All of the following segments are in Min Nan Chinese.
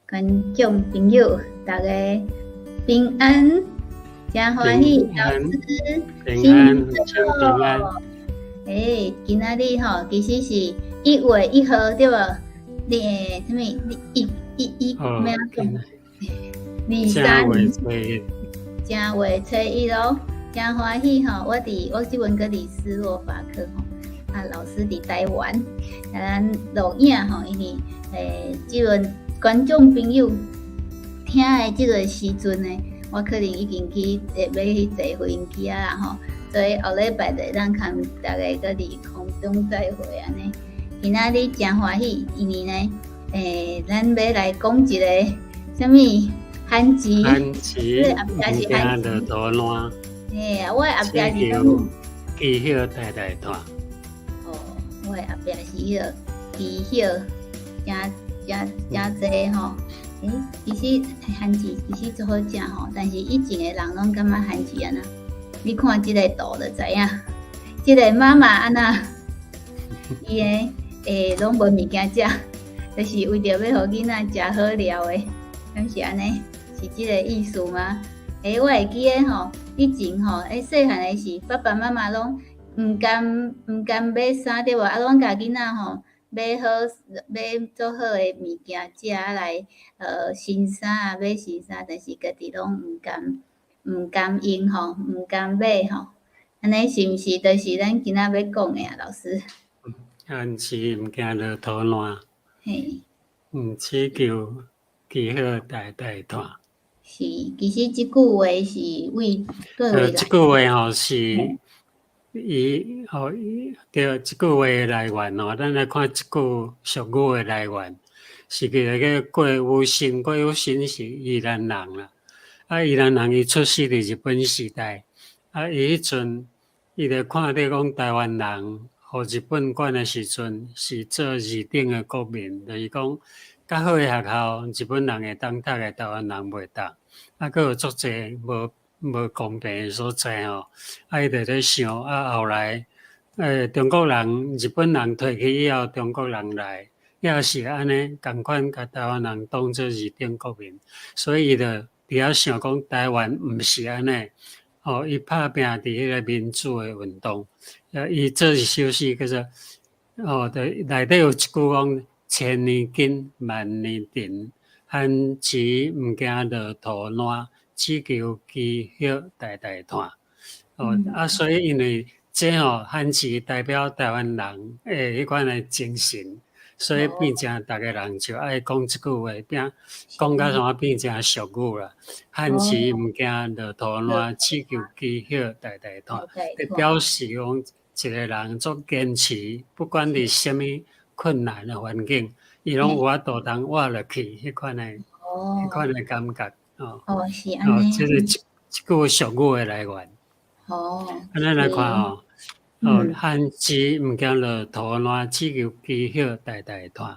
觀眾朋友，大家平安，真歡喜，老師，平安，平安。欸，今仔日吼，其實是1月1號對無？你啥物？一一一咩啊？二三正月初一咯，真歡喜吼！我這陣閣佇斯洛伐克吼，啊，老師佇台灣，啊，咱錄影吼，因為這陣觀眾朋友聽的這個時陣呢，我可能已經去欲去坐飛機啊吼，所以後禮拜就會當共大家閣佇空中再會按呢。今仔日真歡喜，因為呢，咱欲來講一個啥物？番薯，番薯，毋驚落土爛。嘿啊，我的後壁是啥物？枝葉代代傳。哦，我的後壁是彼個枝葉，誠誠誠濟吼。欸，其實番薯其實足好食吼，但是以前的人攏感覺番薯按怎？你看這個圖就知影，這個媽媽按怎？伊的攏無物件食，就是為著欲予囡仔食好料的，敢是按呢？是這個意思嗎？欸，我會記得吼，以前吼，欸，細漢的時，爸爸媽媽攏毋甘買衫對無？啊，攏共囡仔吼買好買足好的物件食來，新衫啊，買新衫，但是家己攏毋甘用吼，毋甘買吼。按呢是毋是就是咱今仔欲講的啊，老師？番薯毋驚落土爛。嘿。只求枝葉代代傳。是，其實這句話是為佗位來？這句話吼是伊吼對，這句話的來源吼，咱來看這句俗語的來源，是叫做郭雨新，郭雨新是宜蘭人啦。啊，宜蘭人伊出世佇日本時代，啊，伊彼陣伊就看著講台灣人予日本管的時陣是做二等的國民，就是講較好的學校日本人會當讀的，台灣人袂當。啊，閣有足濟無公平的所在吼，啊，伊就咧想，啊，後來，中國人、日本人退去以後，中國人來，也是按呢仝款共台灣人當做二等國民，所以伊就佇遐想講台灣毋是按呢，吼，伊拍拚佇彼個民主的運動，啊，伊做一首詩叫做，哦，就內底有一句講千年根，萬年藤，番薯毋驚落土爛，只求枝葉代代傳。哦，啊，所以因為這吼番薯代表台灣人的彼款的精神，所以變成逐個人就愛講這句話，變講甲怎變成俗語啦。番薯毋驚落土爛，只求枝葉代代傳。表示講一個人足堅持，不管佇啥物困難的環境，伊攏有法度通活落去，彼款的感覺。哦，哦，是按呢。這是這這句俗語的來源。按呢來看吼，哦，番薯毋驚落土爛，只求枝葉代代傳。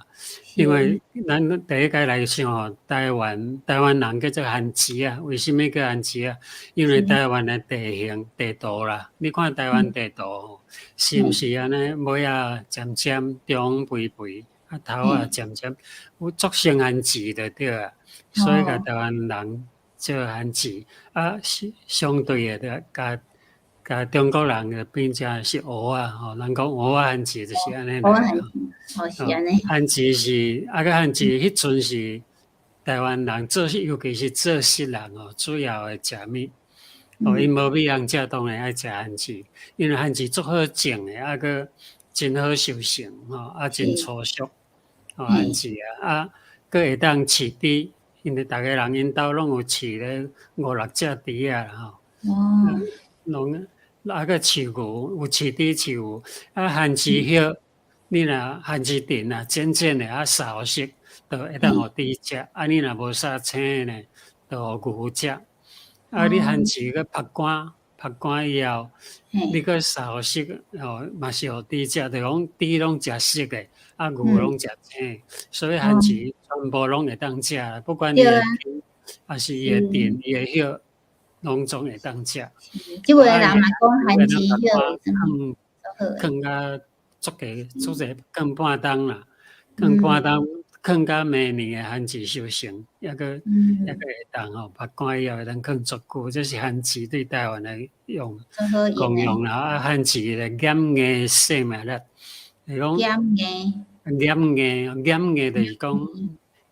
因為咱第一個來想吼，台灣人叫做番薯啊，為啥物叫番薯啊？因為台灣的地形地圖啦，你看台灣地圖，是毋是按呢？尾仔尖尖，中肥肥，啊頭仔尖尖，有足像番薯就對啊。所以共台灣人叫番薯，啊，相對的，就共共中國人就變成是蚵仔吼，人講蚵仔番薯就是按呢來。哦，是按呢。番薯是啊，閣番薯彼陣是台灣人做，尤其是做事人哦，主要的食物。哦，𪜶無米通食，當然愛食番薯，因為番薯足好種的，啊，閣真好收成吼，啊，真粗俗，哦，番薯啊，啊，閣會當飼豬，因為逐个人𪜶兜攏有飼咧五六隻豬仔啦吼。攏啊，閣飼牛，有飼豬飼牛，啊，番薯葉，你若番薯藤啊，剪剪的啊，捎熟，就會當予豬食。啊，你若無捎青的呢，就予牛食。啊，你番薯閣曝乾，曝乾以後，你閣捎熟，吼，嘛是予豬食，就講豬攏食熟的，啊，牛攏食青，所以番薯全部攏會當食，不管伊的根，抑是伊的藤、伊的葉，攏總會當食。這位人嘛講番薯葉，囥囥甲足濟足濟囥半冬啦，囥半冬。囥到明年的番薯收成，抑閣會當吼，曝乾以後會當囥足久，這是番薯對台灣的用功用啦。啊，番薯的減硬生命力，是講減硬，減硬，減硬就是講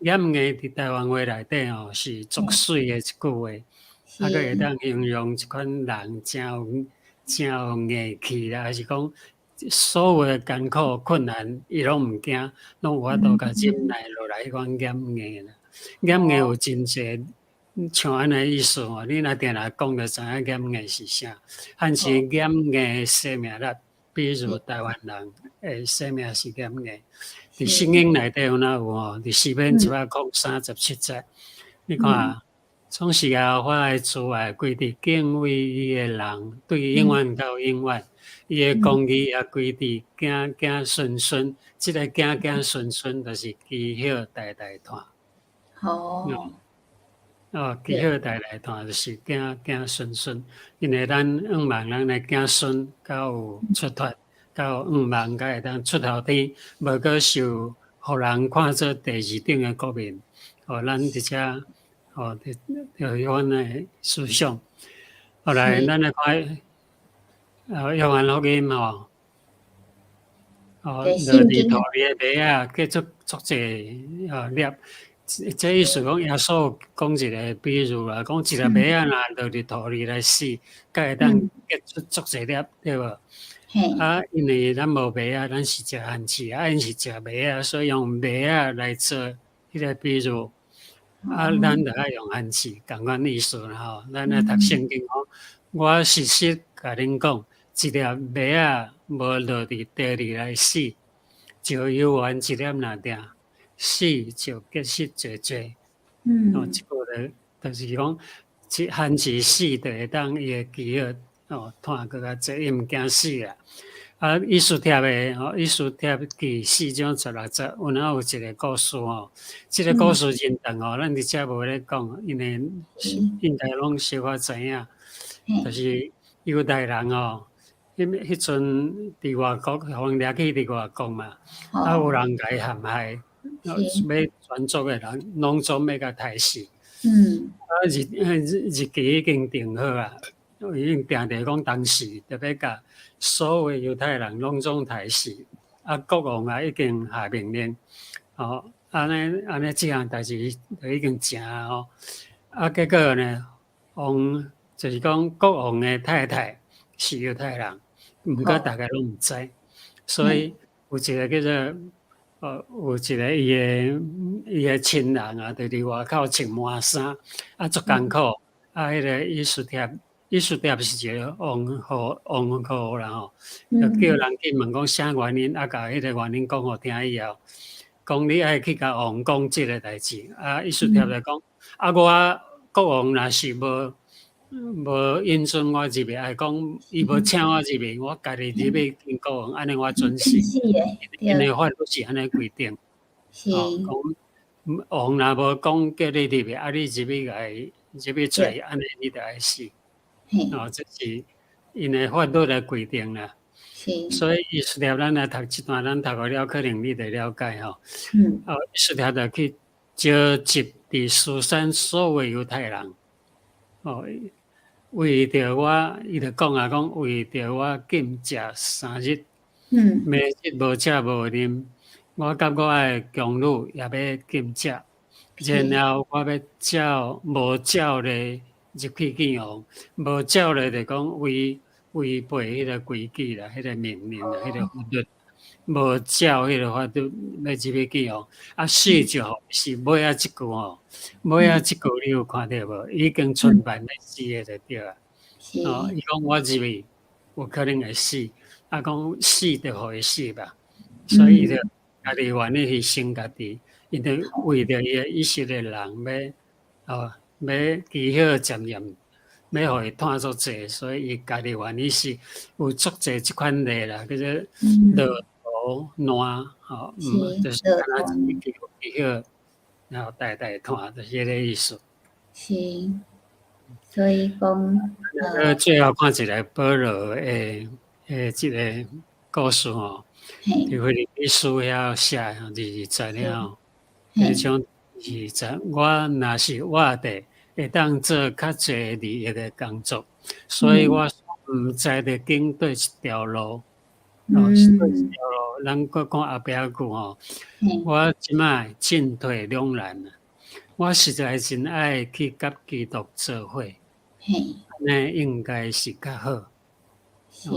減硬佇台灣話內底吼是足媠的一句話，啊，閣會當形容這款人誠有硬氣啦，還是講所有的艱苦困難，伊攏毋驚，攏有法度共忍耐落來，彼款減硬啦。減硬有真濟像按呢意思吼，你若定定講就知影減硬是啥。番薯減硬的生命力，比如台灣人的生命是減硬。佇聖經內底有哪有吼？佇詩篇103節，你看，總是耶和華的慈愛歸佇敬畏伊的人，對永遠到永遠。伊的公義也歸佇子子孫孫，這个子子孫孫就是基曉代代傳。哦，基曉代代傳就是子子孫孫，因為咱向望咱的子孫較有出脫，較有向望，較會當出頭天，無閣受予人看做第二等的國民。哦，咱佇遮，哦，就彼款的思想。後來咱來看，約翰福音吼，哦，落佇土裡的麥仔，結出足濟哦粒。這意思講，耶穌講一个比喻啦，講一粒麥仔若落佇土裡來死，才會當結出足濟粒，對無？啊，因為咱無麥仔，咱是食番薯，啊，𪜶是食麥仔，所以用麥仔來做彼个比喻。啊，咱著愛用番薯，仝款意思啦吼。咱來讀聖經講，我實實共恁講，一粒麥仔無落佇地裡來死，就猶原一粒爾定，死就結實濟濟。哦，這個就是講，一番薯死就會當伊的飢餓哦，湠閣較濟，伊毋驚死啦。啊，以斯帖的吼，以斯帖記4章16節，有哪有一个故事吼？這个故事真長吼，咱佇遮無咧講，因為應該攏小可知影。就是猶太人吼，彼陣佇外國，予人掠去佇外國嘛，啊有人共伊陷害，欲全族的人攏總欲共刣死。啊日期已經定好啊，已經定著講當時著欲共所有猶太人攏總刣死，啊國王也已經下命令，吼，按呢按呢這項代誌就已經成吼，啊結果呢，王就是講國王的太太是猶太人，毋過大家攏毋知，所以有一个叫做有一个伊的親人啊，就佇外口穿麻衫，啊足艱苦，啊彼个以斯帖，以斯帖是一个王后啦吼，就叫人去問講啥原因，啊共彼个原因講予聽以後，講你愛去共王講這个代誌，啊以斯帖就講，啊我國王若是無允准我入去，愛講伊無請我入去，我家己入去見國王，按呢我準死。𪜶的法律是按呢規定。哦，講王若無講叫你入去，啊你入去共伊入去揣，按呢你就愛死。哦，這是𪜶的法律的規定啦。所以以斯帖咱來讀這段，咱讀過了，可能你就了解吼。哦，以斯帖就去召集佇書珊所有猶太人。哦，為著我，伊就講啊，講為著我禁食3日，明日無食無啉，我佮我的宮女也欲禁食，然後我欲照無照例入去見王，無照例就講違背彼个規矩啦，彼个命令啦，彼个法律，無照彼个法律欲入去見王，啊死就予死，尾仔這句吼，尾仔這句你有看著無？已經準備欲死的就對啊。哦，伊講我入去有可能會死，啊講死就予伊死吧，所以伊就家己願意犧牲家己，因為為著伊的以色列人欲哦，欲祈禱漸漸，欲予伊湠足濟，所以伊家己願意死。有足濟這款例啦，叫做駱駝爛吼，就是敢若一個祈禱，然後代代湠，就是彼个意思。是，所以講，最後看一个保羅的這个故事吼，佇腓立比書遐寫吼，22節了。第章二節，我若是活著，會當做較濟利益的工作，所以我毋知著揀佗一條路，哦，是佗一條路。咱閣講後壁一句吼，我這擺進退兩難啊！我實在真愛去佮基督做伙，按呢應該是較好。是。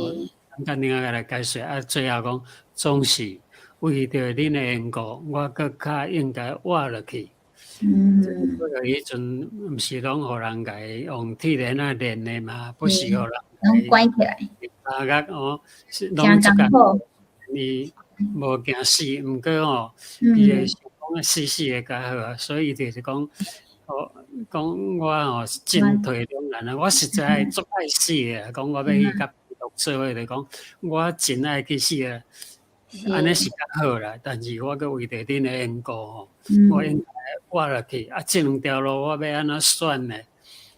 咱另外來解說啊，最後講總是為著恁的緣故，我閣較應該活落去。彼陣毋是攏予人共用鐵鏈仔鏈的嘛，不是予人攏關起來。啊個哦，攏誠艱苦。伊無驚死，毋過吼，伊會想講死死會較好啊，所以伊就是講，哦，講我吼進退兩難啊，我實在足愛死的，講我欲去佮基督做伙，就講我真愛去死啊，按呢是較好啦。但是我閣為著恁的緣故吼，我應該活落去。啊，這兩條路我欲按怎選呢？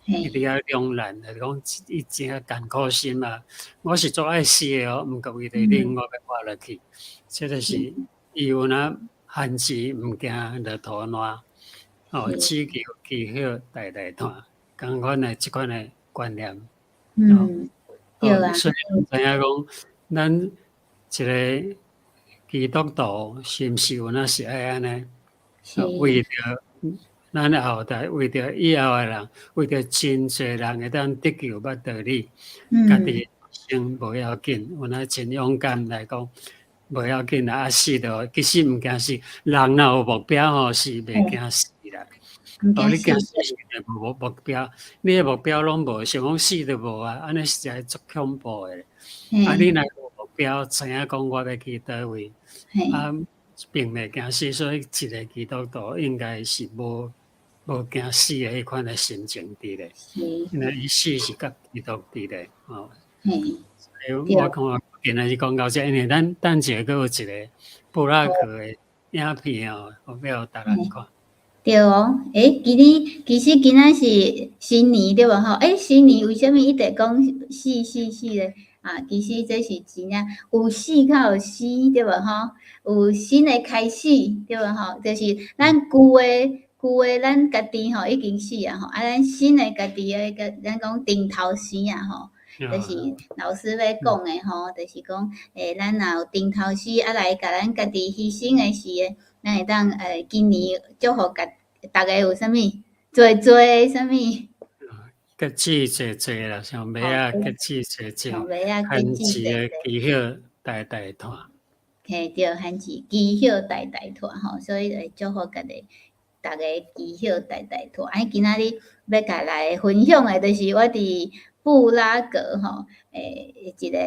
伊佇遐兩難，就是講伊真艱苦心啊。我是足愛死的哦，毋過為著恁，我欲活落去。這就是伊有哪番薯毋驚駱駝爛，哦，只求祈禱代代傳，仝款的這款的觀念。嗯，對啊。所以知影講，咱一個基督徒是毋是有哪是愛按呢？為著咱的後代，為著以後的人，為著真濟人會當得救捌道理，家己先無要緊，有哪真勇敢來講，無要緊啦，啊死著其實毋驚死，人若有目標吼，是袂驚死啦。哦，你驚死是無目標，你的目標攏無，想講死都無啊，按呢實在足恐怖的。啊，你若有目標，知影講我欲去佗位，啊，並袂驚死，所以一個基督徒應該是無驚死的彼款的心情佇咧，因為伊死是佮基督佇咧，哦。所以我看今仔日講到這，因為咱等一下閣有一個部落格的影片哦，我欲予逐人看。對哦，欸，今年其實今仔是新年對無吼？欸，新年為啥物一直講死死死咧？啊，其實這是真正有死較有生對無吼？有新的開始對無吼？就是咱舊的舊的咱家己吼已經死啊吼，啊，咱新的家己的個咱講頂頭生啊吼，就是老師欲講的吼，就是講欸，咱若有頂頭生啊來共咱家己犧牲的時，咱會當欸，今年祝福共逐家有啥物濟濟啥物？結子濟濟啦，像麥仔結子濟濟，像麥仔番薯的祈禱代代傳。嘿，對，番薯祈禱代代傳吼，所以會祝福家己，逐家祈禱代代傳。啊，今仔日欲共來分享的，就是我佇布拉格吼，欸，一個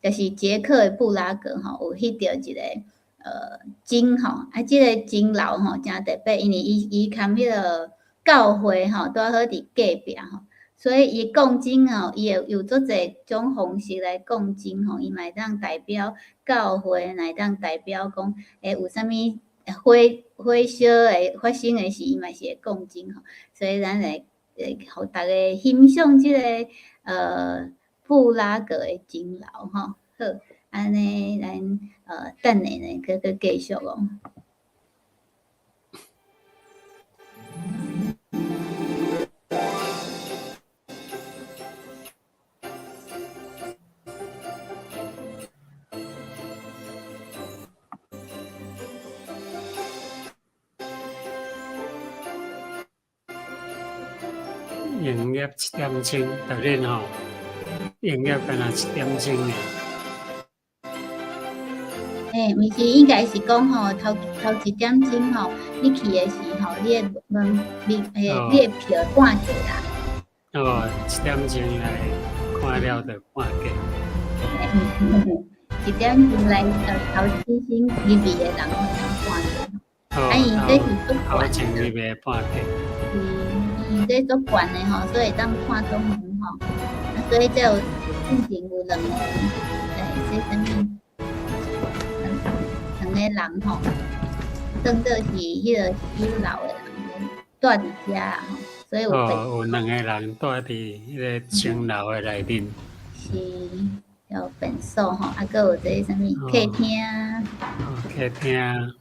就是捷克的布拉格吼，有翕著一個鐘吼，啊，這個鐘樓吼誠特別，因為伊伊含彼個教會吼，拄好佇隔壁吼，所以伊講鐘吼，伊會有足濟種方式來講鐘吼，伊嘛會當代表教會，嘛會當代表講，欸，有啥物火火燒的發生的時，伊嘛是會講鐘吼，所以咱來予逐家欣賞這個布拉格的鐘樓吼，好，按呢咱等下呢，閣閣繼續哦。營業一點鐘，逐日吼，營業敢若一點鐘爾。欸，毋是，應該是講吼，頭頭一點鐘吼，你去的時吼，你的門你欸，你的票半價啦。哦，一點鐘來看了就半價。一點鐘來，頭先先入去的人會當半價。啊，伊這是足懸頭前入的半價。是，伊這足懸的吼，所以會當看總遠吼。啊，所以這有進前有兩個，欸，這啥物？兩個人吼，當做是彼個酒樓的人蹛佇遮吼，所以有哦，有兩個人蹛佇彼個鐘樓的內面。是，有便所吼，啊，閣有這啥物客廳。哦，客廳。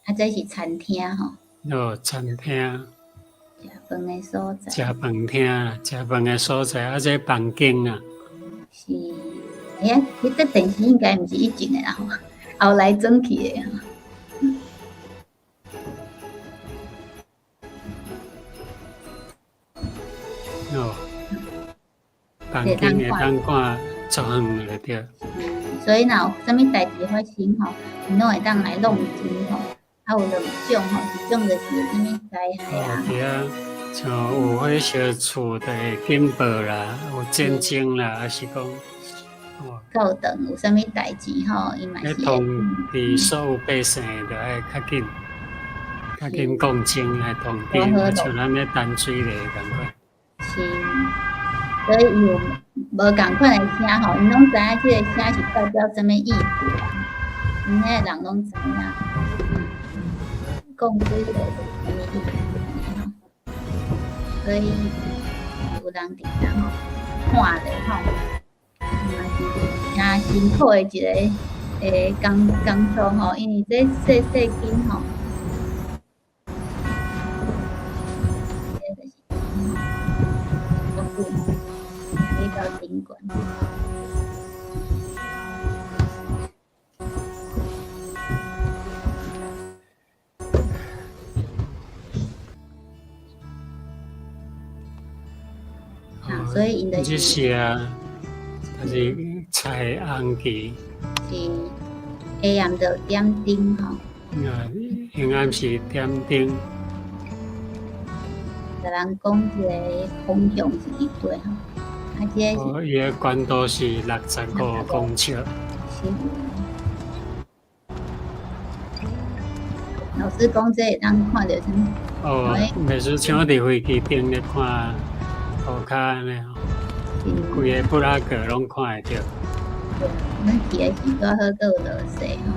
啊，這是餐廳吼。哦，餐廳。食飯的所在。食飯廳，食飯的所在，啊，這房間啊。是，哎呀，彼個電視應該毋是以前的啦吼，後來裝起的吼。哦，房間會當看足遠的對。所以若有啥物代誌發生吼，𪜶攏會當來弄錢吼。啊，有兩種吼，一種就是啥物災害啊。對啊，像有火燒厝就會警報啦，有戰爭啦，還是講，哦。教堂有啥物代誌吼，伊嘛是。通知所有百姓，就愛較緊，較緊講清來通知，像咱咧淡水咧仝款。是，所以伊有無仝款的聲吼，𪜶攏知影這个聲是代表啥物意思啦。𪜶彼个人攏知影，講水螺是啥物意思按呢吼。所以有人佇遐吼看咧吼，嘛是誠辛苦的一个工作吼，因為這細細間吼。這就是吼，比較頂懸。所以𪜶就是。這是啊，就是彩紅旗。是，下暗就點燈吼。啊，下暗是點燈。共人講這個方向是佇佗吼，啊，這個是。哦，伊的懸度是65公尺。是。老師講這會當看著啥物？哦，袂使像佇飛機頂咧看塗跤按呢吼，規個布拉格攏看會著。對，阮去的時拄好閣有落雪吼。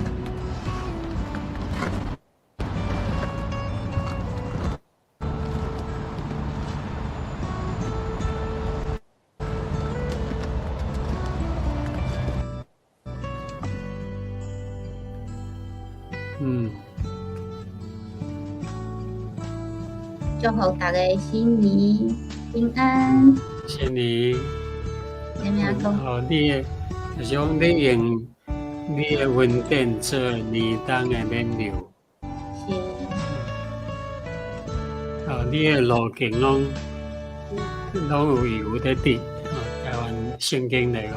祝福大家新年平安。新年。啥物啊講？哦，你的就是講你用你的恩典做年冬的勉勵。是。哦，你的路徑攏有油佇滴。哦，台灣聖經來講，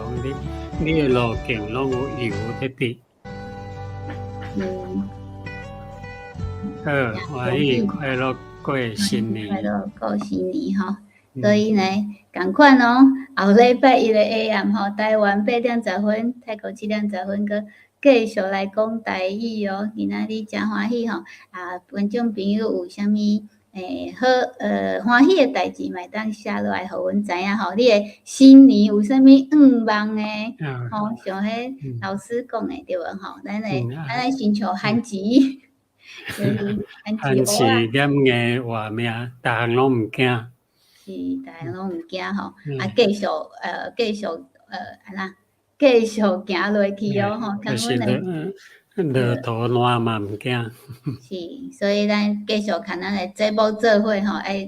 你的路徑攏有油佇滴。好，歡喜快樂過新年。快樂過新年吼，所以呢，仝款哦，後禮拜一的下暗吼，台灣8點10分，泰國7點10分，閣繼續來講台語哦。今仔日誠歡喜吼，啊，觀眾朋友有啥物好歡喜的代誌，嘛會當寫落來，予阮知影吼。你的新年有啥物願望的？吼，像彼老師講的對無吼？咱來尋求番薯。番薯減硬活命，逐項攏毋驚。是，逐項攏毋驚吼。啊，繼續按怎？繼續行落去哦吼。就是落土爛嘛毋驚。是，所以咱繼續共咱的節目做伙吼，愛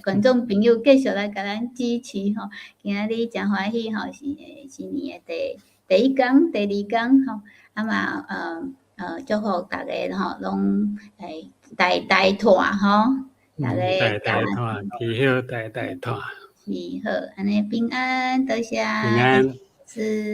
觀眾朋友繼續來共咱支持吼。今仔日誠歡喜吼，是新年的第一工、第二工吼，啊嘛祝福大家吼，攏大大妥吼，大家大大妥，祈禱大大妥。是好，按呢平安，多謝。平安。是。